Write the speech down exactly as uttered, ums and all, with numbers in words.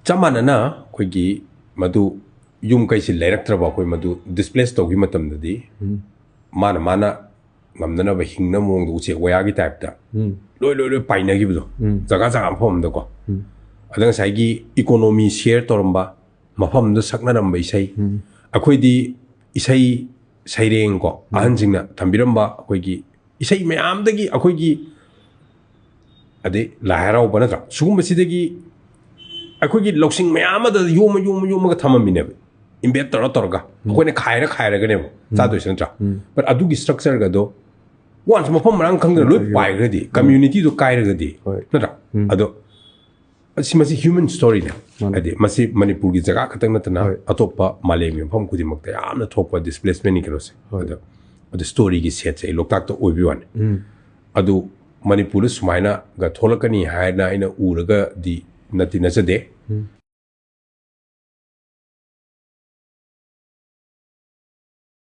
ꯆꯞ ꯃꯥꯟꯅꯅ ꯑꯩꯈꯣꯏꯒꯤ ꯃꯗꯨ ꯌꯨꯝ ꯀꯩꯁꯤ ꯂꯩꯔꯛꯇ꯭ꯔꯕ ꯑꯩꯈꯣꯏ ꯃꯗꯨ ꯗꯤꯁꯄ꯭ꯂꯦꯁ ꯇꯧꯈꯤꯕ ꯃꯇꯝꯗꯗꯤ, ꯃꯥꯅ ꯃꯥꯅ ꯉꯝꯅꯅꯕ ꯍꯤꯡꯅꯕ ꯃꯑꯣꯡꯗ ꯎꯆꯦꯛ ꯋꯥꯌꯥꯒꯤ ꯇꯥꯏꯞꯇ ꯂꯣꯏ ꯂꯣꯏ ꯂꯣꯏ ꯄꯥꯏꯅꯈꯤꯕꯗꯣ, ꯖꯒꯥ ꯖꯒꯥ ꯃꯐꯝ ꯑꯃꯗꯀꯣ꯫ ꯑꯗ ꯉꯁꯥꯏꯒꯤ ꯏꯀꯣꯅꯣꯃꯤ ꯁꯤꯌꯔ ꯇꯧꯔꯝꯕ, ꯃꯐꯝꯗ ꯁꯛꯅꯔꯝꯕ ꯏꯁꯩ, ꯑꯩꯈꯣꯏꯗꯤ ꯏꯁꯩ ꯁꯩꯔꯦꯡ ꯀꯣ, ꯑꯍꯟꯁꯤꯡꯅ ꯊꯝꯕꯤꯔꯝꯕ ꯑꯩꯈꯣꯏꯒꯤ ꯏꯁꯩ ꯃꯌꯥꯝꯗꯒꯤ ꯑꯩꯈꯣꯏꯒꯤ, ꯑꯗꯩ ꯂꯥꯏ ꯍꯔꯥꯎꯕ ꯅꯠꯇ꯭ꯔꯥ, ꯁꯤꯒꯨꯝꯕꯁꯤꯗꯒꯤ ꯑꯩꯈꯣꯏꯒꯤ ꯂꯧꯁꯤꯡ ꯃꯌꯥꯝ ꯑꯃꯗ ꯌꯣꯝꯃ ꯌꯣꯝꯃ ꯌꯣꯝꯃꯒ ꯊꯝꯃꯝꯃꯤꯅꯦꯕ, ꯏꯝꯕꯦꯠ ꯇꯧꯔ ꯇꯧꯔꯒ ꯑꯩꯈꯣꯏꯅ ꯈꯥꯏꯔ ꯈꯥꯏꯔꯒꯅꯦꯕ ꯆꯥꯗꯣꯏꯁꯦ ꯅꯠꯇ꯭ꯔꯥ? But ꯑꯗꯨꯒꯤ ꯁ꯭ꯇ꯭ꯔꯛꯆꯔꯒꯗꯣ ꯋꯥꯟꯁ ꯃꯐꯝ ꯃꯔꯥꯡ ꯈꯪꯗꯅ ꯂꯣꯏ ꯄꯥꯏꯈ꯭ꯔꯗꯤ, ꯀꯝꯃ꯭ꯌꯨꯅꯤꯇꯤꯗꯣ ꯀꯥꯏꯔꯒꯗꯤ, ꯅꯠꯇ꯭ꯔꯥ? ꯑꯗꯣ ꯁꯤ, ꯃꯁꯤ ꯍ꯭ꯌꯨꯃꯦꯟ ꯁ꯭ꯇꯣꯔꯤꯅꯦ꯫ ꯍꯥꯏꯗꯤ ꯃꯁꯤ ꯃꯅꯤꯄꯨꯔꯒꯤ ꯖꯒꯥ ꯈꯛꯇꯪ ꯅꯠꯇꯅ ꯑꯇꯣꯞꯄ ꯃꯥꯂꯦꯝꯒꯤ ꯃꯐꯝ ꯈꯨꯗꯤꯡꯃꯛꯇ ꯌꯥꯝꯅ ꯊꯣꯛꯄ ꯗꯤꯁꯄ꯭ꯂꯦꯁꯃꯦꯟꯒꯤ ꯀꯩꯅꯣꯁꯦ꯫ ꯑꯗꯣ, ꯑꯗꯣ ꯁ꯭ꯇꯣꯔꯤꯒꯤ ꯁꯦꯠꯁꯦ ꯑꯩ ꯂꯣꯛꯇꯥꯛꯇ ꯑꯣꯏꯕꯒꯤ ꯋꯥꯅꯤ꯫ ꯑꯗꯨ ꯃꯅꯤꯄꯨꯔꯗ ꯁꯨꯃꯥꯏꯅꯒ ꯊꯣꯛꯂꯛꯀꯅꯤ ꯍꯥꯏꯅ ꯑꯩꯅ ꯎꯔꯒꯗꯤ ꯅꯠꯇꯤ ꯅꯠꯆꯗꯦ꯫